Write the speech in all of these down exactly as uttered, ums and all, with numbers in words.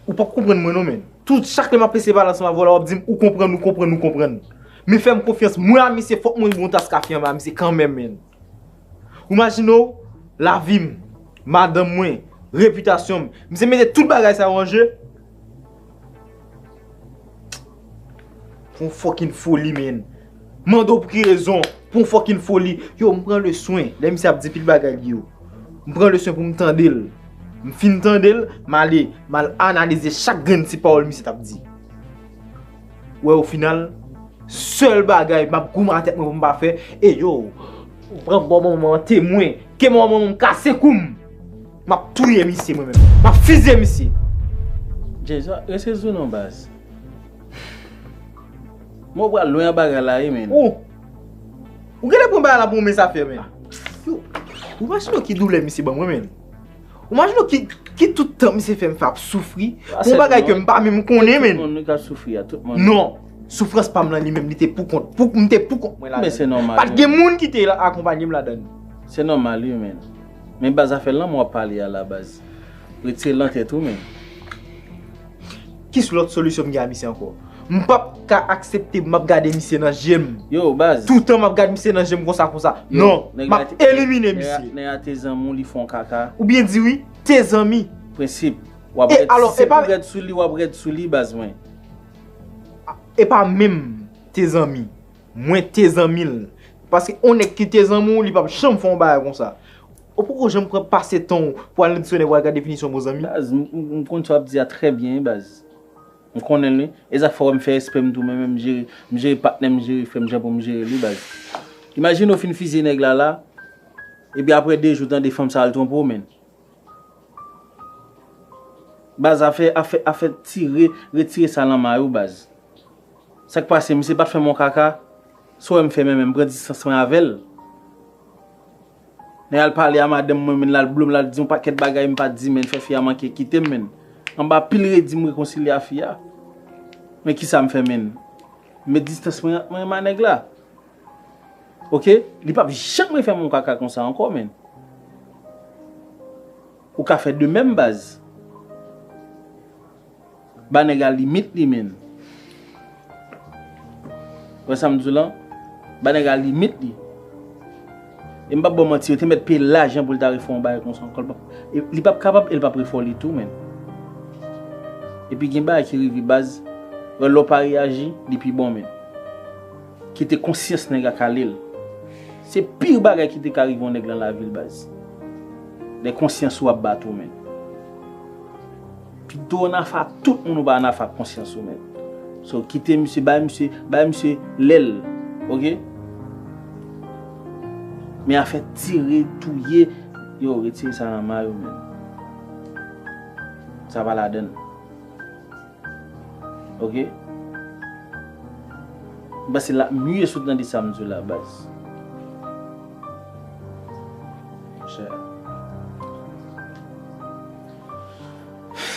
Ou p ap konprann mwen non, menn. Tout chak lè m ap eseye pale ansanm avè w la, w ap di m ou konprann, ou konprann, ou konprann. Men fè m konfyans, mwen a misye, fòk mwen rive yon tas kafe anba misye kanmenm, menn. Ou imajine w, lavi m, madanm mwen, repitasyon m. Misye mete tout bagay sa yo an je. Pou yon fucking foli, menn. Mande w pou ki rezon, pou yon fucking foli. Yo, m pran le swen. Lè misye ap di pil bagay li yo, m pran le swen pou m tande l. M fin tande l, m ale, m al analize chak grenn ti pawòl misye t ap di. Wè, o final, sèl bagay m ap goumen a tèt mwen pou m pa fè, e yo, pran bò manman an temwen, ke manman manman m kase kou m. M ap touye misye mwen menm. M ap fizye misye. Jay, rete sou non, baz. Mwen pral lwen an bagay la, wi, menn. Ou, ou genlè pran bagay la pou yon mens afè, menn. Yo, ou imajine w ki doulè misye ban mwen, menn. Ou imajine w ki, ki tout tan misye fè m fè ap soufri pou yon bagay ke m pa menm konnen, menn. Tout moun ka soufri a, tout moun. Non, soufrans pa m lan li menm, li te pou kont, pou, m te pou kont mwen ladan. Men se nòmal. Pa t gen moun ki te la, akonpanye m ladan. Se nòmal, wi, menn. Men baz, afè lanmou w ap pale a la, baz. Retire l nan tèt ou, menn. Ki lòt solisyon m gen a misye ankò? M p ap ka aksepte m ap gade misye nan je m. Yo, baz. Toutan m ap gade misye nan je m konsa, konsa. Yo, non, m ap elimine misye. Nèg la te zanmi w, li fè w kaka. Ou byen di wi, te zanmi. Prensip. W ap rèd, si w rèd sou li, w ap rèd sou li, baz mwen. E pa menm te zanmi. Mwen te zanmi l. Paske yon nèg ki te zanmi w, li p ap janm fè yon bagay konsa. Ou poko janm pran pase tan w pou al nan disyonè pou al gade definisyon mo zanmi? Baz, m, m, m konn sa w ap di a trè byen, wi, baz. M konnen l, wi. E sa k fè w wè m fè espre m tou, men, men m jere, m jere patnè m, m jere frè m, jan pou m jere l, wi, baz. Imajine w fin fizye nèg la, la, epi apre de jou, tande fanm sa al twonpe w, menn. Baz, afè, afè, afè tire, retire sa nan may ou, baz. Sa k pase, misye pa t fè m yon kaka. Sa w wè m fè, men, men m pran distans mwen avè l. Nèg al pale a madanm mwen, men l al blo m, l al di yon pakèt bagay m pa t di, men fè fi a manke kite m, men. Anba pil redi m rekonsilye a fi a. Men kisa m fè, men? M met distans mwen, mwen a nèg la. Oke? Li p ap janm refè m yon kaka konsa ankò, men. Ou ka fè de menm, baz. Ba nèg la limit li, menn. Wè sa m di w lan? Ba nèg la limit li. E m p ap ba w manti, yo te mèt peye lajan pou l ta refè yon bagay konsa ankò. L p ap, e, li p ap kapab e l p ap refè w li tou, menn. Epi gen bagay ki rive, baz. Wè, lè w pa reyaji, li pi bon, menn. Kite konsyans nèg la kale l. Se pi bagay ki te ka rive yon nèg lan lavi l, baz. Lè konsyans ou ap bat ou, menn. Pito w ann afè ak tout moun, ou pa ann afè ak konsyans ou, menn. So, kite misye, bay misye, bay misye lè l, oke? Men afè tire, touye, yo, retire sa nan may ou, menn. Sa pa ladann. Oke? M panse l ap miye si w tande sa m di w la, baz. Monchè.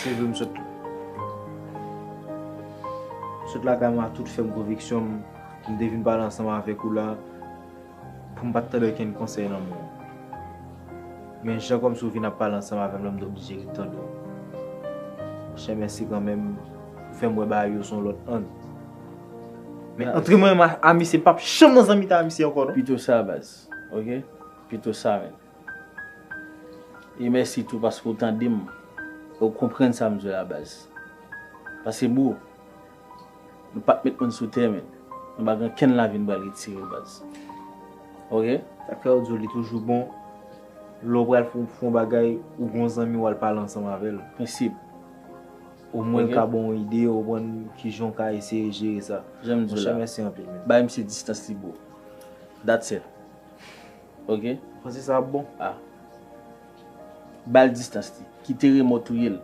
Se vre m sot. Sot lakay mwen a tout fèm konviksyon m, m te vin pale ansanm avèk ou la. Pou m pa t tande okenn konsèy nan men w. Men jan kòmsi w vin ap pale ansanm avè m la, m te oblije ret tande w. Monchè, mèsi kanmenm. Ou fè m wè bagay yo se yon lòt ang. Men ant mwen menm a misye, m p ap janm nan zanmitay a misye ankò, non. Pito sa, baz. Oke? Pito sa, menn. E mèsi tou paske w tande m. E w konprann sa m di w la, baz. Paske, bro, nou pa t met moun sou tè, menn. Nou pa gen okenn lavi nou pral retire, baz. Oke? Sa k fè yo di w li toujou bon. Lè w pral fè, fè yon bagay, ou gen yon zanmi w al pale ansanm avè l. Prensip. Omwen l ka ba w yon ide, ou konprann kijan w ka eseye jere sa. Jan m di w la. Monchè, mèsi anpil, menn. Bay misye distans li, bro. That's it. Oke? Ou panse sa ap bon? Ah. Ba l distans li. Kite remò touye l.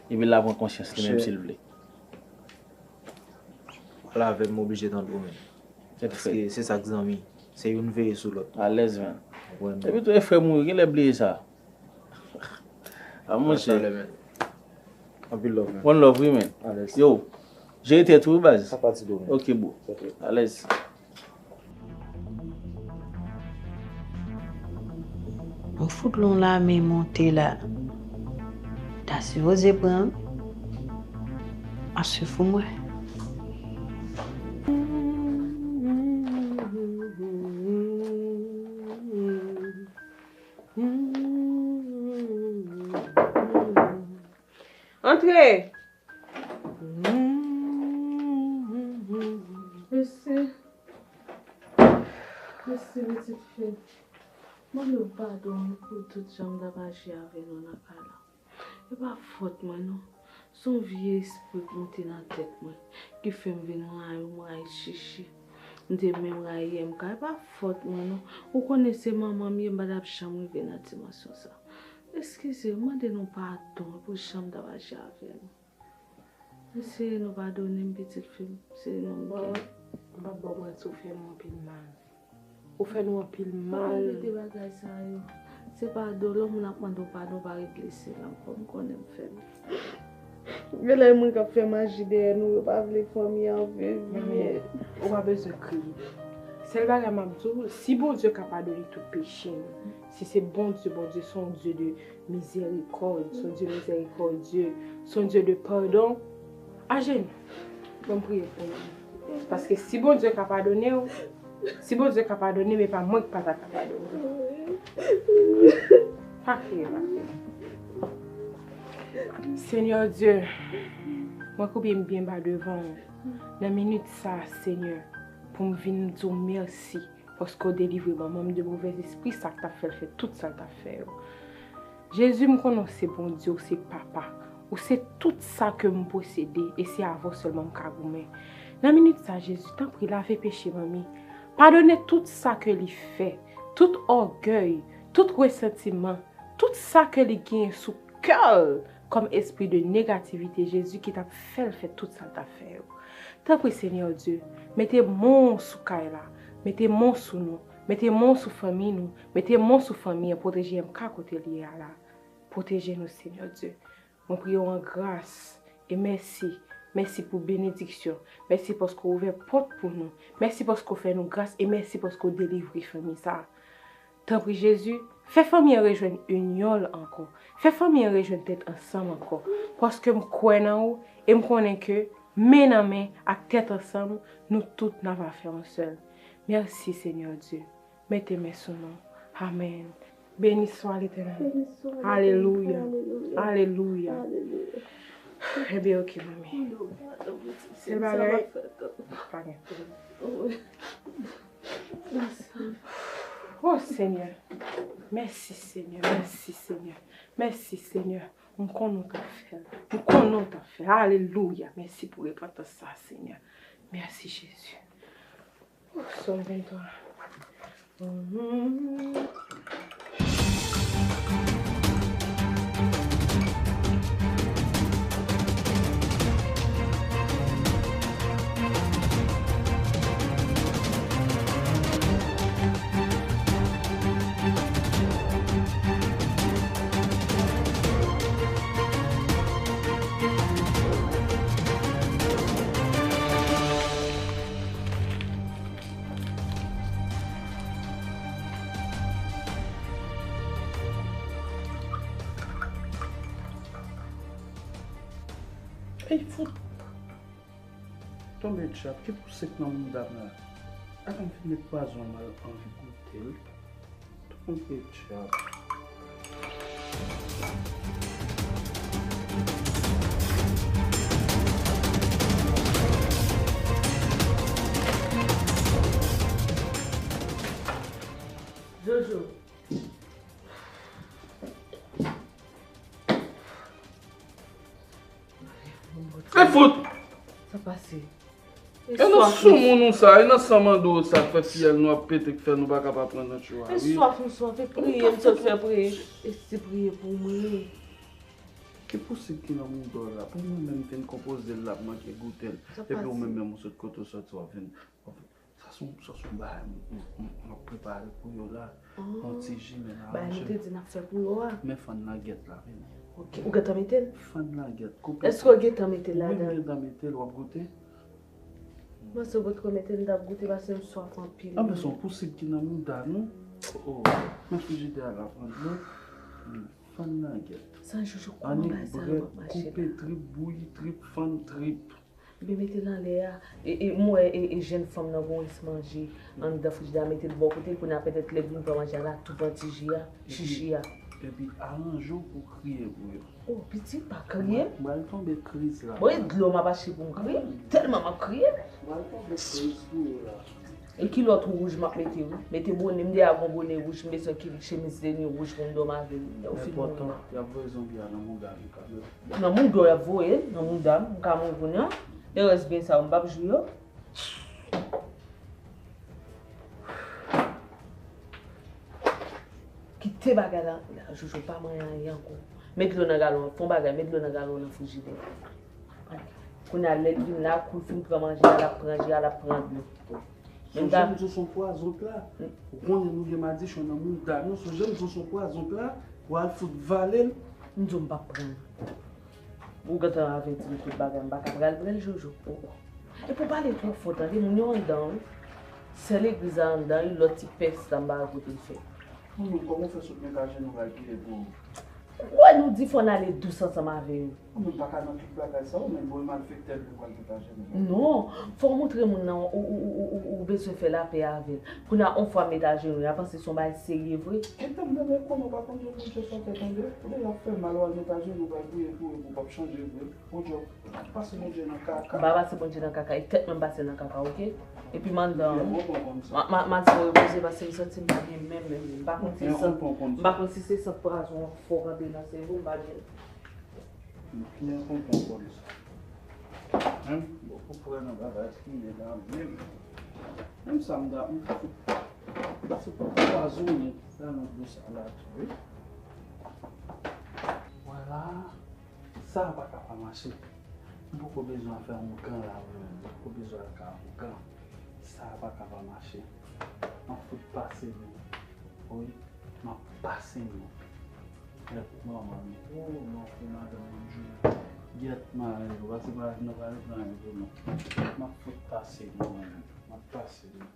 Epi l a pran konsyans li menm si l vle. Pale avè m, m oblije tande w menm. Tèt frèt. Paske se sa k zanmi. Se youn veye sou lòt. Alèz, menn. Epi tou e frè m ou yo, genlè bliye sa. Ah, monchè. Anpil love, man. One love, wi, man. Alèz. Yo, jere tèt ou, wi, baz. Sa pati do, man. Ok, bro. Ok. Alèz. Ou fout lon lame monte la. A sipoze pran, ap swiv pou mwen. Antre! Mèsi. Mèsi, pitit fi. Mande w padon pou tout jan m t ap aji avè nou nan kay la. E pa fòt mwen, non. Se yon vye espri k monte nan tèt mwen, ki fè m vin rayi w, m rayi Chichi. M te menm rayi M K. E pa fòt mwen, non. Ou konnen se manman m ye, m pa t ap janm rive nan dimansyon sa. Eskize, m mande nou padon pou jan m t ap aji avè nou. Eseye nou padone m, pitit fi m. Se non m ki. M p ap ba w manti, ou fè nou anpil mal. Ou fè nou anpil mal. Ou pa repete bagay sa yo. Se padon, lè yon moun ap mande w padon, pa regle se la ankò. M konnen m fè l. Gen lè moun k ap fè maji dèyè nou, yo pa vle fanmi an viv byen. Ou pa bezwen kriye. Sèl bagay m ap di w, si Bondye ka padone tout peche nou, si se Bondye, Bondye se yon Dye de mizèrikòd, se yon Dye mizèrikòdye, se yon Dye de padon, ajenou, ban m priye pou nou. Paske si Bondye ka padone w, si Bondye ka padone m, e pa mwen ki pa ta ka padone w. Pa kriye, pa kriye. Senyè Dye, mwen koube m byen ba devan w nan minit sa a, Senyè, pou m vin di w mèsi, paske w delivre manman m de movèzespri sa k t ap fè l fè tout sa l t ap fè yo. Jezi, m konnen w se Bondye, w se Papa. Ou se tout sa ke m posede, e se avè w sèlman m ka goumen. Nan minit sa, Jezi, tanpri, lave peche manmi. Padone tout sa ke li fè, tout ògèy, tout resantiman, tout sa ke li genyen sou kè l kòm espri de negativite, Jezi, ki t ap fè l fè tout sa l t ap fè yo. Tanpri, Senyè Dye, mete men w sou kay la, mete men w sou nou, mete men w sou fanmi nou, mete men w sou fanmi an, pwoteje M K kote l ye a la. Pwoteje nou, Senyè Dye. Mwen priye w an gras e mèsi. Mèsi pou benediksyon. Mèsi paske w ouvè pòt pou nou. Mèsi paske w fè nou gras e mèsi paske w delivre fanmi sa a. Tanpri, Jezi, fè fanmi an rejwenn inyon l ankò. Fè fanmi an rejwenn tèt ansanm ankò. Paske m kwè nan ou e m konnen ke men nan men ak tèt ansanm, nou tout n ava fè yon sèl. Mèsi, Senyè Dye. Mete men sou nou. Amèn. Beni swa Letènèl. Beni swa Letènèl. Alelouya. Alelouya. Alelouya. Alelouya. Ebyen, oke, manmi. Padon, padon, pitit. Se bagay. Pa gen pwoblèm. Oh, Senyè. Mèsi, Senyè. Mèsi, Senyè. Mèsi, Senyè. M konnen w t ap fè l. M konnen w t ap fè l. Alelouya. Mèsi pou repantans sa, Senyè. Mèsi, Jezi. Sòm venntwa. Ey, fout! Tonbe tchap, ki pouse k nan mouda m la? Atann, m fin met pwazon, m al anvi goute l. Tonbe tchap. Jojo. E fout! Sa pase? E nan soumoun ou sa, e nan san mando sa k fè fyèl nou ap pete, k fè nou pa ka pa pran nan cho a, wi. E swaf m swaf, e priye m sot fè priye. E se priye pou mwen. Ki pousib ki nan mouda w la? Pou mwen menm m fin konpoze l, l ap manke goute l. Epi ou menm, menm ou sot kote w soti, w ap vin, w ap vin. Sa se yon, sa se yon bagay m, m, m, m ap prepare pou yo la. Yon ti ji men la. Bagay nou te di n ap fè pou yo a. Men fann lagèt la, vini. Ok. Ou gentan mete l? Fann lagèt, koupe. Èske w gentan mete l ladan? Wi, m gentan mete l, w ap goute? Mwen se potko mete l, m t ap goute paske m swaf anpil. Anben, se yon pousib ki nan mouda nou. Oh, oh. Men frijidè a la pran dlo. Hmm. Fann nan gèt. San Jojo, kòman bagay sa yo ap mache la? Annik brèd, koupe trip, bouyi trip, fann trip. Ebyen mete l anlè a. E, e, m wè e, e jèn fanm nan gon rès manje anndan frijidè a, mete l bò kote l, kounye a petèt lè l vin pran manje a, l a tou pran ti ji a, chichi a. Epi aranje w pou w kriye pou yo. Oh, pitit, pa kriye. M pral tonbe kriz la. Bon, e dlo m ap achte pou m kriye. Tèlman m ap kriye. M pral tonbe kriz pou yo la. E kilòt wouj m ap mete wi. Mete bone, m deja gon bone wouj, m bezwen ki chemiz de nwi wouj pou m dòmi avè l. Lè w fin mouri. Enpòtan, y ap voye zonbi a nan mouda nou kanmenm. Nan mouda w y ap voye l, nan mouda m, m ka mouri kounye a. Lè rès byen sa yo, m p ap jwi yo. Kite bagay la, la, Jojo pa manyen anyen ankò. Met dlo nan galon an, fè yon bagay, met dlo nan galon nan frijidè. Kounye a lè l vin la, kou l fin pran manje a, l ap pran ji a, l ap pran dlo. Sonje m di w se yon pwazon pla. Ou konnen nou gen madichon nan mouda nou, sonje m di w se yon pwazon pla pou al fout vale l. M di w m p ap pran l. Ou gentan avèti m tout bagay, m pa ka pral pran l, Jojo. Oh, oh. Epi w pale twò fò, tande, moun yo anndan, wi. Sè legliz la anndan, wi, lòt ti pès la, m pa wè kote l fèt. Ou menm, kòman w fè sot met ajenou w al priye pou ou? Ou wè nou di fò n ale dous ansanm avè yo. Ou menm pa ka nan tout bagay sa, ou menm, bon, malfektè l pou w al met ajenou w. Non, fò w montre moun nan, ou, ou, ou, ou, ou bezwen fè lapè avè l. Kounye a, yon fwa met ajenou, y a panse se yon bagay serye vre. Gentan m tande konnen w pa konn jwe pou Dye sòtè, tande. Ou deja fè mal, w al met ajenou, w al priye pou yo, pou w p ap chanje vre. Ou djòb. Pase Bondye nan kaka. M pa pase Bondye nan kaka, e tèt mwen m pase nan kaka, oke? Epi m anndan, wi. Ma, ma, m al fò repoze, paske m santi m pa byen menm, menm, menm. M pa konn si sant, m pa konn si se sant pwazon an fò rantre nan sèvo m, m pa byen. Byen konprann konn sa. Menm, bon, pou pran nan bagay ki ye la, menm. Menm sa m ta, m ta fout, m ta fout pwazon nan dlo sa la tou, wi. Vwala. Sa a pa ka pa mache. M poko bezwen al fè yon gan la, mwen menm. M poko bezwen al ka yon gan. Sa a pa ka pa mache. M ap fout pase nou. Wi, m ap pase nou. Gyèt manman m. Oh, non, pou madanm mwen jwe. Gyèt mari m. Pase pa nan pale nan pou nou. M ap fout pase nou, mwen menm. M ap pase nou.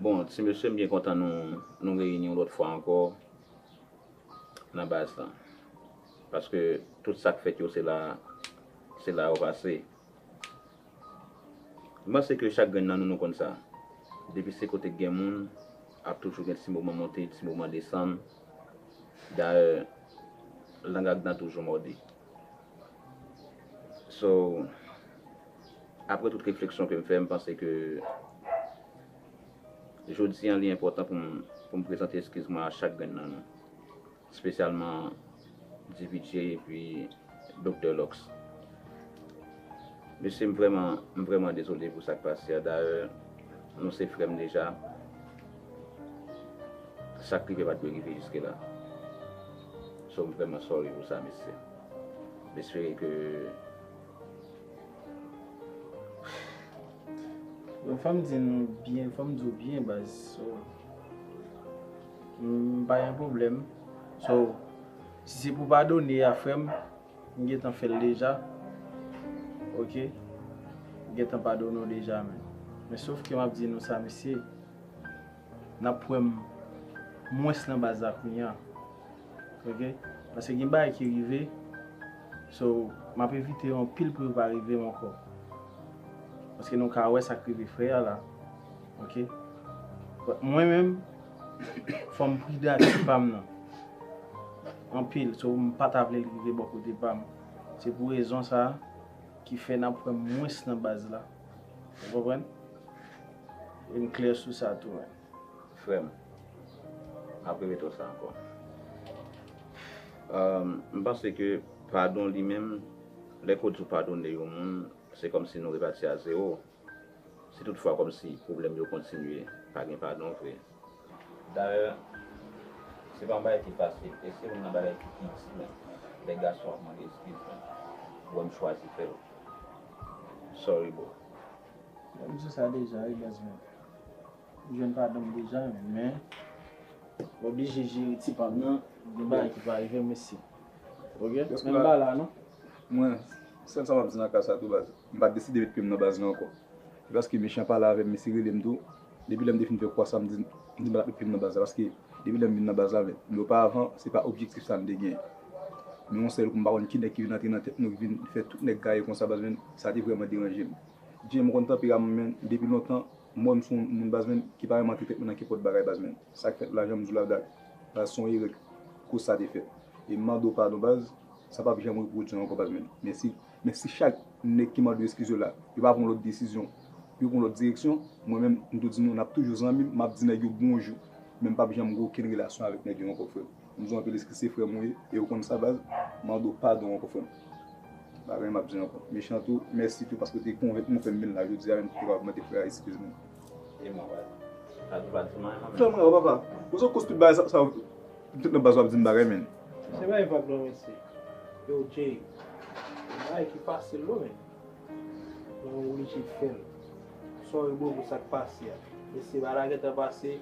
Bon, ti mesye, m byen kontan nou, nou reyini yon lòt fwa ankò nan baz lan. Paske tout sa k fèt yo, se la, se la yo pase. M panse ke chak grenn nan nou, nou konn sa. Depi se kote k gen moun, ap toujou gen ti moman monte, ti moman desann. Dayè, lang ak dan toujou mòde. So, apre tout refleksyon ke m fè, m panse ke jodi an, li enpòtan pou m, pou m prezante eskiz mwen a chak grenn nan nou. Espesyalman D V J epi Doktè Lux. Mesye, m vrèman, m vrèman dezole pou sa k pase a. Dayè, nou se frè m deja. Sa k rive pa t dwe rive jiske la. So, m vrèman sorry pou sa, mesye. M espere ke Bon, fò m di nou byen, fò m di w byen, baz. So, m pa gen pwoblèm. So, si se pou padone a, frè m, m gentan fè l deja. Oke? M gentan padone w deja, men. Men sof ke m ap di nou sa, mesye, n ap wè m mwens nan baz la kounye a. Oke? Paske gen bagay ki rive. So, m ap evite yo anpil pou yo pa rive m ankò. Paske nou ka wè sa k rive frè a la. Oke? But mwen menm, fò m pridan ak ti pa m nan. Anpil. So, m pa ta vle l rive bò kote pa m. Se pou rezon sa a ki fè n ap wè m mwens nan baz la. Ou konprann? E m klè sou sa tou, men. Frè m, m ap repete w sa ankò. Ahn, m panse ke padon li menm, lè ke w di w padone yon moun, se kòmsi nou repati a zewo. Se toutfwa kòmsi pwoblèm yo kontinye, pa gen padon vre. Dayè, se pa yon bagay ki fasil, e se youn nan bagay ki pi di menm. Lè gason ap mande eskiz, men, ou wè m chwazi fè l. Sorry, bro. M di sa deja, wi, baz mwen. M jwenn padon m deja, men m oblije jere ti pa m nan. Gen bagay ki pa rive m, mesye. Oke? Men m pa la, non. Mwen, Sèl sa m ap di nan ka sa tou, baz. M pa t deside met pye m nan baz la ankò. Se paske Mechan pale avè m, mesye rele m tou. Depi lè m te fin fè kwa sa, m di, m di m pa t ap met pye m nan baz la, paske depi lè m vin nan baz la, men, men oparavan, se pa objektif sa n te genyen. Men yon sèl kou, m pa konn ki nèg ki vin antre nan tèt nou, ki vin fè tout nèg gaye konsa, baz, men, sa te vrèman deranje m. Jay, m konn tanperaman, men, depi lontan, mwen, m se yon moun, baz, men, ki pa renmen antre tèt mwen nan kenpòt bagay, baz, men. Sa k fèt la, jan m di w la, baz, se yon erè koz sa te fèt. E m mande w padon, baz, sa p ap janm repwodui ankò, baz, men. Men si, men si chak nèg ki mande w eskiz yo la, yo pa pran lòt desizyon, yo pran lòt direksyon, mwen menm, m tou di nou, n ap toujou zanmi, m ap di nèg yo bonjou, men m p ap janm gen okenn relasyon avèk nèg yo ankò, frè m. M di w anpil eskiz, se frè m ou ye, e ou konn sa, baz, m mande w padon ankò, frè m. Pa gen anyen m ap di ankò. Mechan tou, mèsi tou paske w te konvenk mwen, fè m vin la jodi a, menm si w te ka mande frè a eskiz mwen. E mwen, baz. Sa tou pa di m anyen, mwen menm. Frè m, papa. Ou se koz tout bagay sa, sa, tout nan baz w ap di m bagay, men. Se bagay vag non, mesye. Yo, Jay. Bagay ki fasil, non, men. Mwen oblije fè l. Sorry, bro, pou sa k pase a. Mesye, bagay la gentan pase.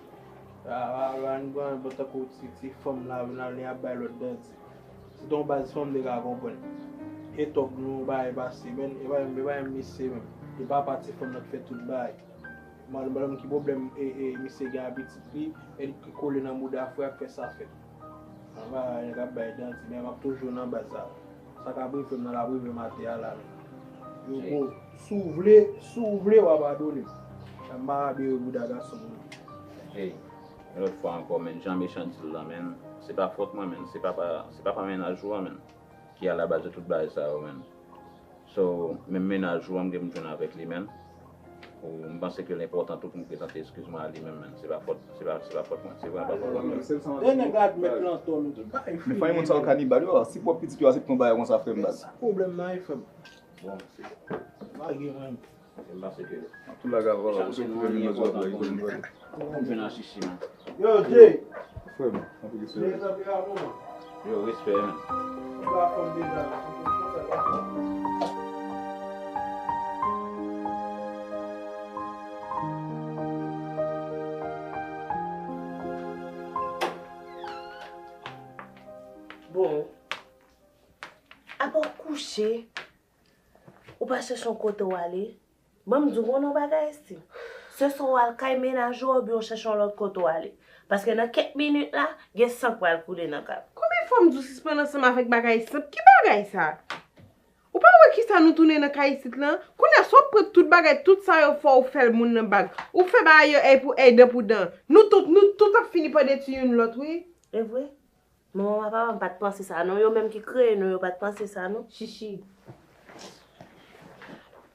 A, a, a, nou pran, bon, tankou ti, ti fanm la, vin al, li ap bay lòt danti. Se te yon baz fanm te ka konprann. E tòg nou, bagay pase, men, e pa, e pa yon mesye menm. E papa ti fanm nan k fè tout bagay. Mwen, mwen, ki pwoblèm, e, e, misye gen a pitit li, e li ki kole nan bouda frè a k fè sa fèt. Anba, nèg ap bay danti, men m ap toujou nan baz la. Sa k ap rive m nan l ap rive m atè a la, men. Yo, bro, si w vle, si w vle, w a padone m. M pa rabe yo bouda gason moun. Hey, yon lòt fwa ankò, men, jan Mechan di l lan, men, se pa fòt mwen, men, se papa, se papa mennaj ou an, men, ki alabaz de tout bagay sa yo, men. So, menm mennaj ou an, m gen pou m jwenn avèk li, men. Ou, m panse ke l enpòtan tou pou m prezante eskiz mwen a li menm, men. Se pa fòt, se pa, se pa fòt mwen. Se vrèman pa fòt mwen. Lè nèg la admèt lan tò, nou tout bay fini. Men fanmi moun sa yo kanibal, yo, si pwòp pitit yo aksepte yon bagay konsa, frè m, baz. Sa pwoblèm nan ye, frè m. Bon, se pa gen anyen. M panse ke An tou laga, vwala, ou se koupe men mwen zòt la, li konn vre. Ou konn jwenn an chichi, man. Yo, Jay. Frè m, anpil respè. Yo, respè, man. Bon. Apa w kouche? Ou pa chèche yon kote w ale? Ban m di w, konnen yon bagay, Estim. Se swa w al kay mennaj ou oubyen w chèche yon lòt kote w ale. Paske nan kèk minit la, gen san k pral koule nan kay. Konbyen fwa m di w sispann ansanm avèk bagay senp? Ki bagay sa? Ou pa wè kisa nou tounen nan kay isit lan? Kounye a, si w ap pran tout bagay, tout sa yo fè w fè l moun nan bag. Ou fè bagay yo èy pou èy, dan pou dan. Nou tout, nou tout ap fini pa detwi youn lòt, wi. E vre? Manman m ak papa m pa t panse sa non, yo menm ki kreye nou, yo pa t panse sa non. Chichi.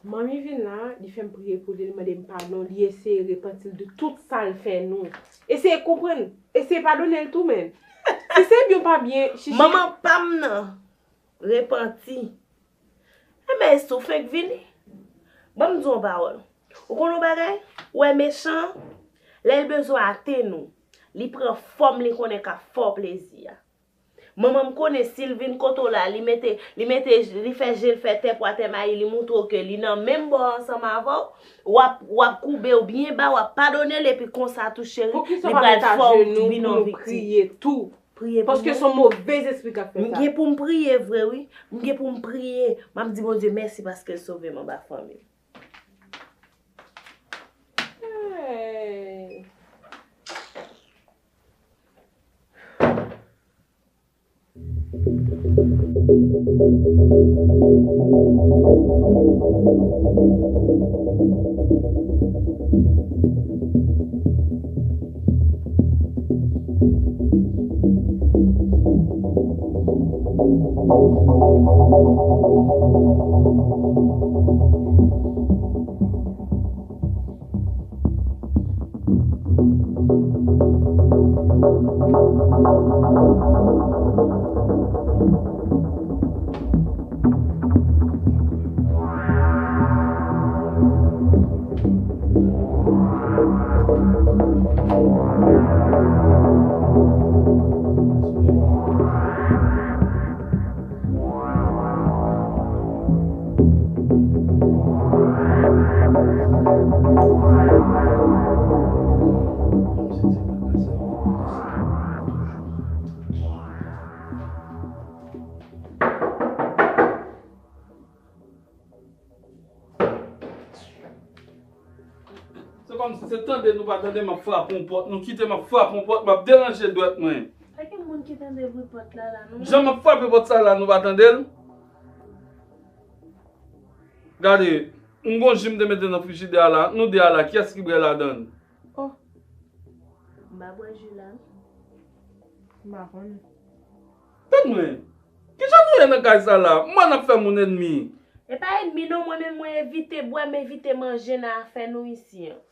Manmi vin la, li fè m priye pou li, li mande m padon, li eseye repanti l de tout sa l fè nou. Eseye konprann, eseye padone l tou, men. Si se byen ou pa byen, Chichi. Manman pa m nan, repanti. Enben, Estou fenk vini. Ban m di w yon pawòl. Ou konn yon bagay? Ou wè Mechan, lè l bezwen atenn ou, li pran fòm li konnen k ap fè w plezi a. Manman m konnen si l vin kote w la, li mete, li mete, li fè je l fè tè pou atè mayi, li montre w ke li nan menm bò ansanm avè w, w ap, w ap koube w byen ba, w ap padone l, epi konsa tou, cheri, li pral fè w vin yon viktim. Poukisa w pa met ajenou pou nou priye tou? Priye pou mwen? Paske se yon movèz espri k ap fè sa. M gen pou m priye vre, wi. M gen pou m priye. M ap di Bondye mèsi paske l sove m anba fanmi m. Hey. Kòmsi se tande nou pa tande, m ap frape yon pòt. Nou kite m ap frape yon pòt, m ap deranje dwèt mwen. Pa gen moun ki tande bri pòt la la, non. Jan m ap frape pòt sa la, nou pa tande l? Gade, m gon ji m te mete nan frijidè a la. Nou de a la, kiyès ki bwè ladan l? Oh. M pa bwè ji la, non. M pa konnen. Tann mwen. Kijan nou ye nan kay sa la? M wè n ap fè moun ènmi. E pa ènmi non, mwen menm mwen evite bwè, m evite manje nan afè nou isi an.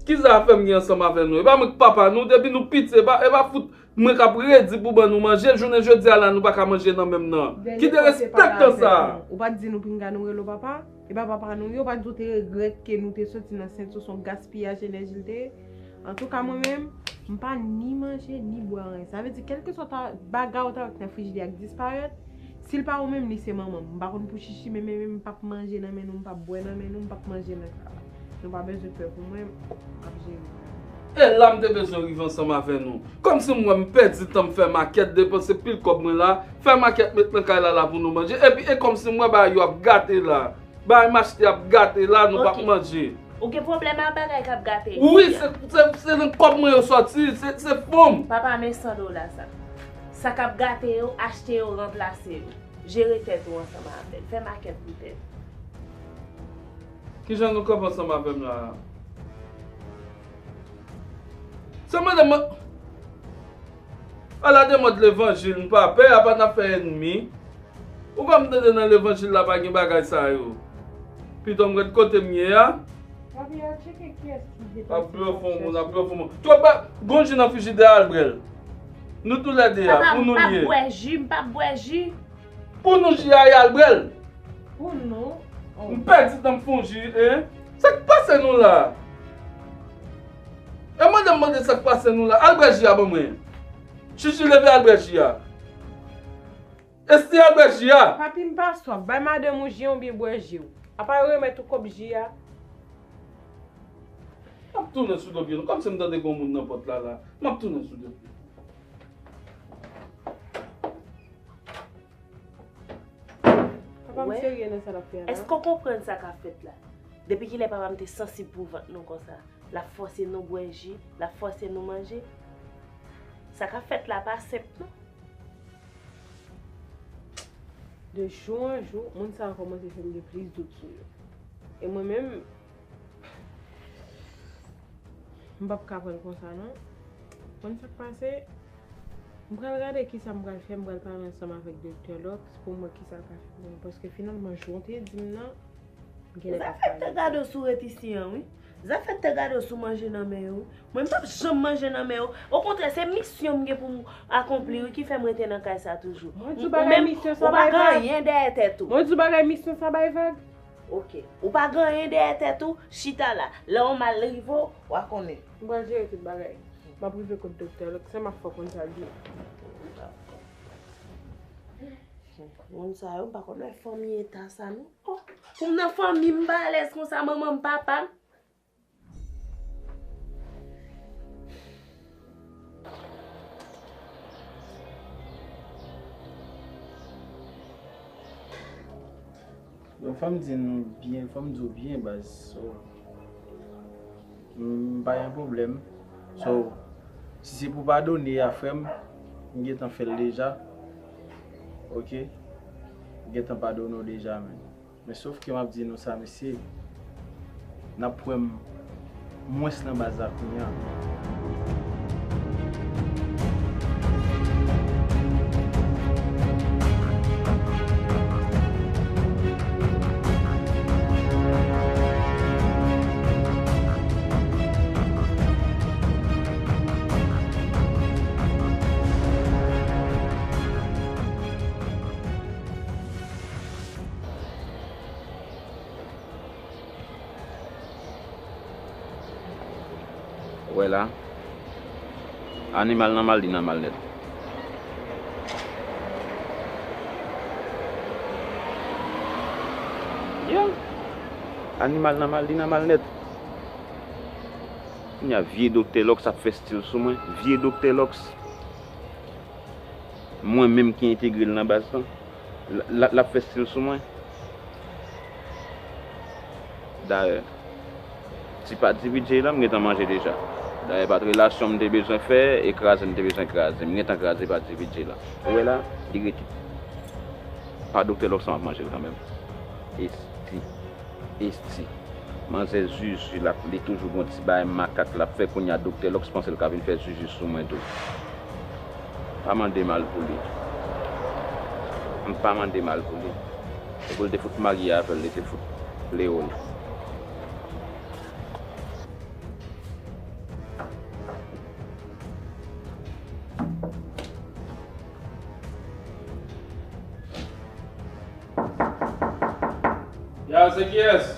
Kisa afè m gen ansanm avè nou? E pa mwen k papa nou, depi nou piti, e pa, e pa fout mwen k ap redi pou ban nou manje, jounen jodi a la nou pa ka manje nan menm nan. Ki derespektan sa? Ou pa t di nou pinga nou rele w papa? E pa papa nou ye, ou pa t di w te regrèt ke nou te soti nan sent yo, se yon gaspiyaj enèji l te ye? Antouka mwen menm, m pa ni manje ni bwè anyen. Sa vle di kèlkeswa bagay ou ta wè k nan frijidè a k disparèt, si l pa ou menm, li se manman m. M pa konn pou chichi, men, men, men m p ap manje nan men nou, m p ap bwè nan men nou, m p ap manje nan sa la. Nou pa bezwen pè pou mwen, m ap jere. E la m te bezwen rive ansanm avè nou. Kòmsi m wè m pèdi tan m fè makèt, depanse pil kòb mwen la, fè makèt met nan kay la la pou nou manje. Epi e kòmsi m wè bagay yo ap gate la. Bagay m achte ap gate la, nou p ap manje. Ou gen pwoblèm ak bagay k ap gate isi a? Wi, se, se, se nan kòb mwen yo sòti, se, se fon m. Papa, men san dola sa. Sa k ap gate yo, achte yo, ranplase yo. Jere tèt ou ansanm avè l. Fè makèt pou tèt ou. Kijan nou kanpe ansanm avè m la a? Se mwen de mwen. Ala de mòd levanjil, m pa pè, apa n ap fè ènmi. Ou pa m tande nan levanjil la pa gen bagay sa yo. Pito m ret kote m ye a. Papi, al tcheke kiyès ki depanse sa. Ap blofon moun, ap blofon moun. Twòp ba, gon ji nan frijidè a, al bwè l. Nou toulède a, pou nou l ye. Papa, m p ap bwè ji, m p ap bwè ji. Pou nou ji a ye al bwè l. Pou nou? Oh. M pèdi tan m fè yon ji, en? Sa k pase nou la? E mande m mande sa k pase nou la. Al bwè ji a ban mwen. Chichi leve al bwè ji a. Esti al bwè ji a. Papi, m pa swaf. Bay madanm ou ji an oubyen bwè ji w. Apa yo remèt ou kòb ji a? M ap tounen sou do pye nou. Kòmsi m tande gon moun nan pòt la la. M ap tounen sou do pye nou. Papa m serye nan sa l ap fè a la. Èske w konprann sa k ap fèt la? Depi kilè papa m te sansib pou vant nou konsa? L ap fòse nou bwè ji, l ap fòse nou manje. Sa k ap fèt la pa senp non. De jou an jou, moun sa yo kòmanse fè m gen plis dout sou yo. E mwen menm, m p ap ka pran l konsa non. Konn sa k pase? M pral gade kisa m pral fè, m pral pale ansanm avèk Doktè Lòks pou m wè kisa l ka fè pou mwen. Paske finalman, jan w te di m nan, m genlè p ap pale. Zafè tè gade w sou ret isi an, wi. Zafè tè gade w sou manje nan men yo, wi. Mwen, m p ap janm manje nan men yo. Okontrè, se misyon m gen pou m akonpli, wi, ki fè m rete nan kay sa toujou. Mwen di w bagay, misyon sa bay vag. Ou pa gen anyen dèyè tèt ou. Mwen di w bagay, misyon sa bay vag. Ok. Ou pa gen anyen dèyè tèt ou, chita la. Lè yon mal rive w, w a konnen. M pral jere tout bagay. M ap rive kot Doktè Lòks, se m ap fè w konn sa l di. Moun sa yo, m pa konn wè fanmi eta sa non. Oh, pou m nan fanmi m pa alèz konsa, manman m, papa m. Bon, fò m di nou byen, fò m di w byen, baz. So, m pa gen pwoblèm. So, si se pou padone a, frè m, m gentan fè l deja. Ok? M gentan padone w deja, men. Men sof ke m ap di nou sa, mesye, n ap wè m mwens nan baz la kounye a. Ou wè la, animal nan mal, li nan mal nèt. Yeah. Animal nan mal, li nan mal nèt. Kounye a, vye Doktè Lòks ap fè stil sou mwen. Vye Doktè Lòks. Mwen menm ki entegre l nan baz lan. L, l, l ap fè stil sou mwen. Dayè, Si pa di bidjè la, m gentan manje deja. Dayè, pa t relasyon m te bezwen fè, e kraze m te bezwen kraze. M gentan kraze pa di bidjè la. Ou wè la, li rete. Pa Doktè Lòks m ap manje l kanmenm. Esti. Esti. Manzè zuzu l ap, li toujou gon ti bagay makak l ap fè, kounye a Doktè Lòks panse l ka vin fè zuzu sou mwen tou. Pa mande mal pou li. M pa mande mal pou li. E pou l te fout marye avè l, li te fout flewo l. Ya, se kiyès?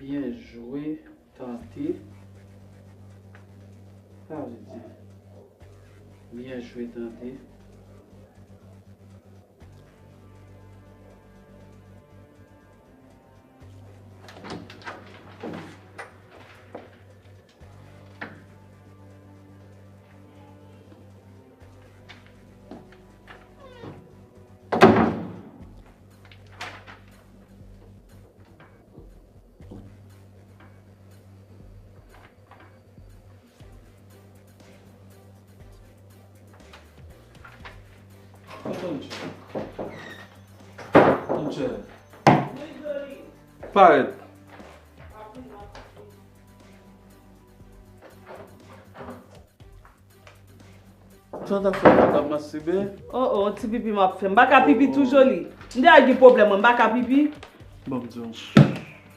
Byen jwe, tante. Sa vle di, byen jwe, tante. Parèt. Sa w t ap fè la, w t ap mastibè? Oh, oh, ti pipi m ap fè. M pa ka pipi tou, Joly. M deja gen pwoblèm, mwen, m pa ka pipi. Bon, m di w,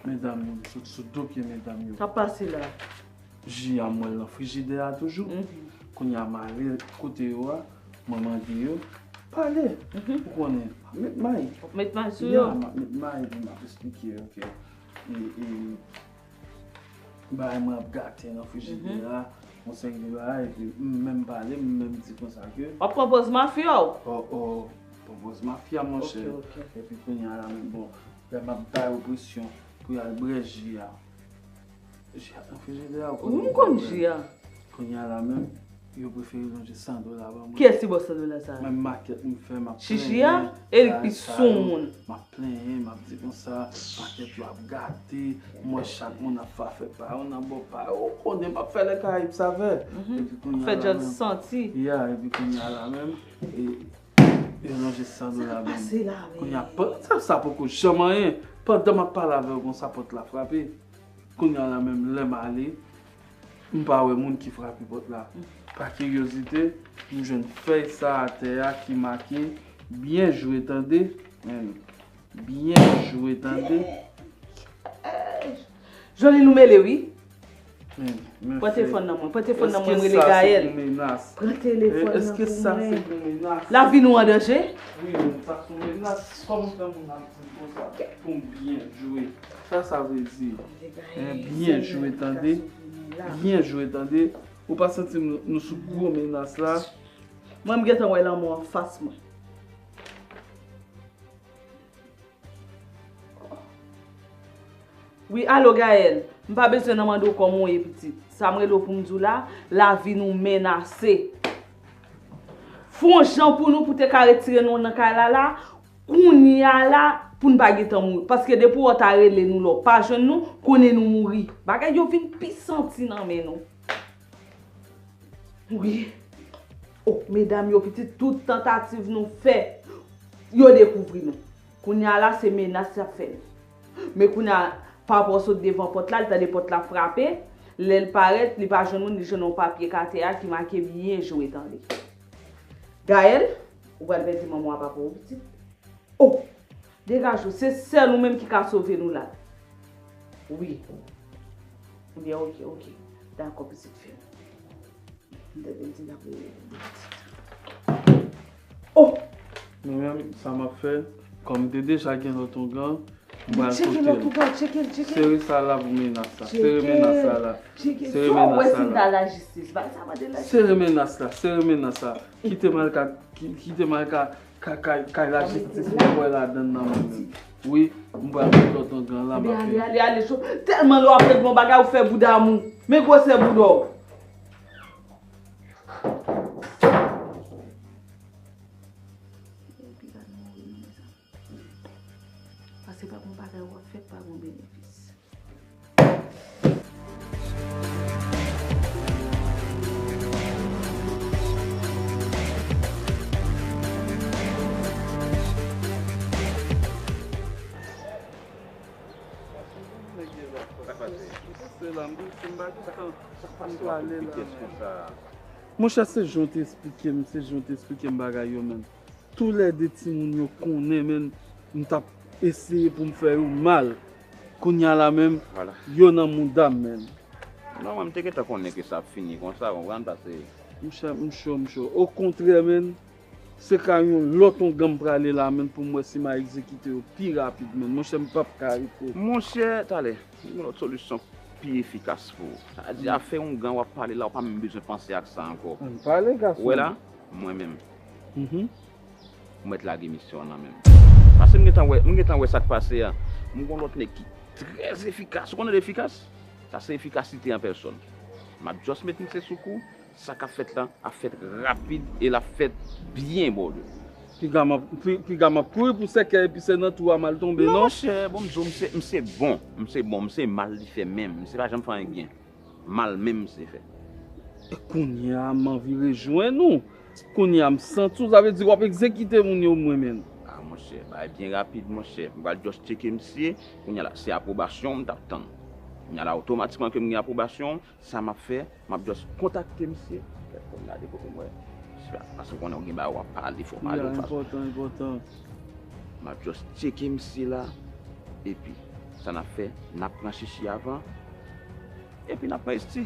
medam yo, m sot sou do pye medam yo. Sa pase la? Ji a m wè l nan frijidè a toujou. Mhm. Kounye a m ale kote yo a, mwen mande yo, pale. Mhm. Ou konnen, m ap met may. Met may sou yo? Ya, m ap met may, epi m ap esplike yo ke, e, e, bagay mwen ap gate nan frijidè a, yon seri de bagay, epi m menm pale, m menm di konsa ke. W ap pran pòz mafya w? Oh, oh, pran pòz mafya, monchè. Ok, ok. Epi kounye a la menm, bon, lè m ap ba yo presyon pou y al bwè ji a. Ji a nan frijidè a, ou konnen. Wi, m konn ji a. Kounye a la menm, yo prefere lonje san dola ban mwen. Kiyès ki ba w san dola sa a? Menm makèt m fè, m ap plenyen. Chichi a? E li ki soumoun. M ap plenyen, m ap di konsa, makèt yo ap gate, m wè chak moun ap fè afè pa yo nan bò pa yo. Ou konnen m ap fè lè Karayib sa fè. Mhm. Epi kounye a la menm. Fè djòl santi. Ya, epi kounye a la menm, e, yo lonje san dola ban mwen. Sa k pase la menm? Kounye a, pa, sa, sa poko janm anyen. Pandan m ap pale avè w konsa, pòt la frape. Kounye a la menm, lè m ale, m pa wè moun ki frape pòt la. Pa kiryozite, m jwenn fèy sa atè a ki make, byen jwe tande. Men, byen jwe tande. Joly, nou mele wi. Men, men, pran telefòn nan mwen, pran telefòn nan mwen, m rele Gaël. Pran telefòn nan pou mwen. Èske sa se pou menas? Lavi nou an danje? Wi, men sa se yon menas. Kòman fè moun ap di konsa pou m byen jwe? Sa sa vle di? Byen jwe tande. Byen jwe tande. Ou pa santi nou, nou sou gwo menas la? Mwen, m gentan wè lanmò anfas mwen. Wi, alo, Gaël. M pa bezwen nan mande w kòman w ye, pitit. Sa m rele w pou m di w la, lavi nou menase. Fè yon jan pou nou, pou te ka retire nou nan kay la la, kounye a la, pou n pa gentan mouri. Paske depi w ta rele nou la, w pa jwenn nou, konnen nou mouri. Bagay yo vin pi santi nan men nou. Wi. O, medam yo, pitit, tout tantativ nou fè, yo dekouvri nou. Kounye a la, se menas y ap fè nou. Men kounye a, papa w sot devan pòt la, li tande pòt la frape. Lè l parèt, li pa jwenn moun, li jwenn yon papye k atè a ki make byen jwe tande. Gaël, ou pral pèdi manman w a papa w, pitit. O! Degaje w, se sèl ou menm ki ka sove nou la. Wi. Ebyen, oke, oke. Dakò, pitit fi m. M tande l di l ap rele nou pitit. O! Mwen menm, sa m ap fè, kòm m te deja gen lòt ongan, M pral pote l. Sere sa la pou menas la. Sere menas sa la. Sere menas sa la. Sere menas la. Sere menas la. Kite m al ka, ki- kite m al ka, ka, kay, kay lajistis mwen kwè ladann nan mwen menm. Wi, m pral met lòt ongan la, m ap ale, ale, ale, ale. Tèlman lè w ap ret bon bagay, ou fè bouda mou. Men gwosè bouda w. Epi gad mouri non, mezanmi. Paske pa bon bagay w ap fè, pa bon benefis. Monchè, se jan w te esplike m, se jan w te esplike m bagay yo, menn. Toulède timoun yo konnen, menn, m t ap eseye pou m fè yo mal. Kounye a la menm, yo nan mouda m, menn. Non, mwen, m te gentan konnen ke sa ap fini konsa, konprann, paske... Monchè, m cho, m cho. Okontrè, menn, se ka yon lòt ongan m prale la, menn, pou m wè si m a egzekite yo pi rapid, menn. Monchè, m p ap ka rete. Monchè, talè, m gen lòt solisyon pi efikas pou ou. Sa vle di, afè ongan w ap pale la, ou pa menm bezwen panse ak sa ankò. Ann pale, gason. Ou wè la, mwen menm. Mhm. Ou mèt lage misyon an nan men m. Paske m gentan wè, m gentan wè sa k pase a. M gon lòt nèg ki trè efikas. Ou konnen l efikas? Sa se efikasite an pèsòn. M ap just met misye sou kou. Sa k ap fèt la ap fèt rapid e l ap fèt byen, bòdye. Piga m ap, pi- piga m ap kouri pou sèkèy epi se nan twou a m al tonbe, non? Non, monchè, bon, m di w, misye, misye bon. Misye bon, misye mal li fè menm. Misye pa janm fè anyen k byen. Mal menm misye fè. E kounye a, m anvi rejwenn ou. Kounye a, m santi w, sa vle di w ap egzekite moun yo, mwen menm. A, monchè, bagay byen rapid, monchè. M pral just tcheke misye. Kounye a la, se apwobasyon m t ap tann. Kounye a la, otomatikman ke m gen apwobasyon, sa m ap fè, m ap just kontakte misye. Fè fò m gade kote m wè. Paske w konnen w gen bagay w ap pale, fò w pale, w fason. Enpòtan, enpòtan. M ap just tcheke misye la. Epi, sa n ap fè, n ap pran chichi avan. Epi n ap pran esti.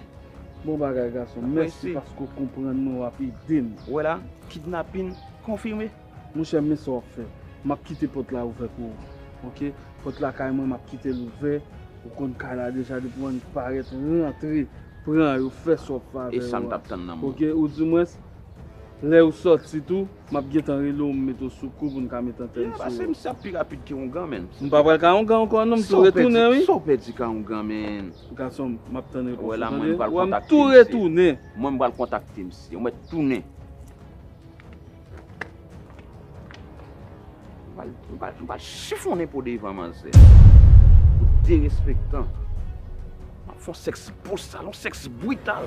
Bon bagay, gason. Mèsi paske w konprann mwen, w ap ede m. Ou wè la, kidnapin konfime. Monchè, men sa w ap fè. M ap kite pòt la ouvè pou ou. Oke? Pòt lakay mwen, m ap kite l ouvè. Ou konn kay la deja, depi w annik parèt, rantre, pran yo, fè sa w ap fè avè yo a. E sa m t ap tann nan men w. Oke? Oudimwens, lè ou sòti tou, m ap gentan rele w, m mete w sou kou pou n ka met antèn sou ou. Paske misye ap pi rapid ke ongan, menn. M pa pral ka ongan ankò, non, m tou retounen, wi. Sa w pèdi ka ongan, menn. Gason m, m ap tann repons ou, tande? Ou wè la, mwen, m pral kontakte misye. Mwen, m pral kontakte misye. Ou mèt tounen. M pral, m pral, m pral chifonnen po devan manzè. Ou derespektan. M ap fè yon sèks bosal, yon sèks brital.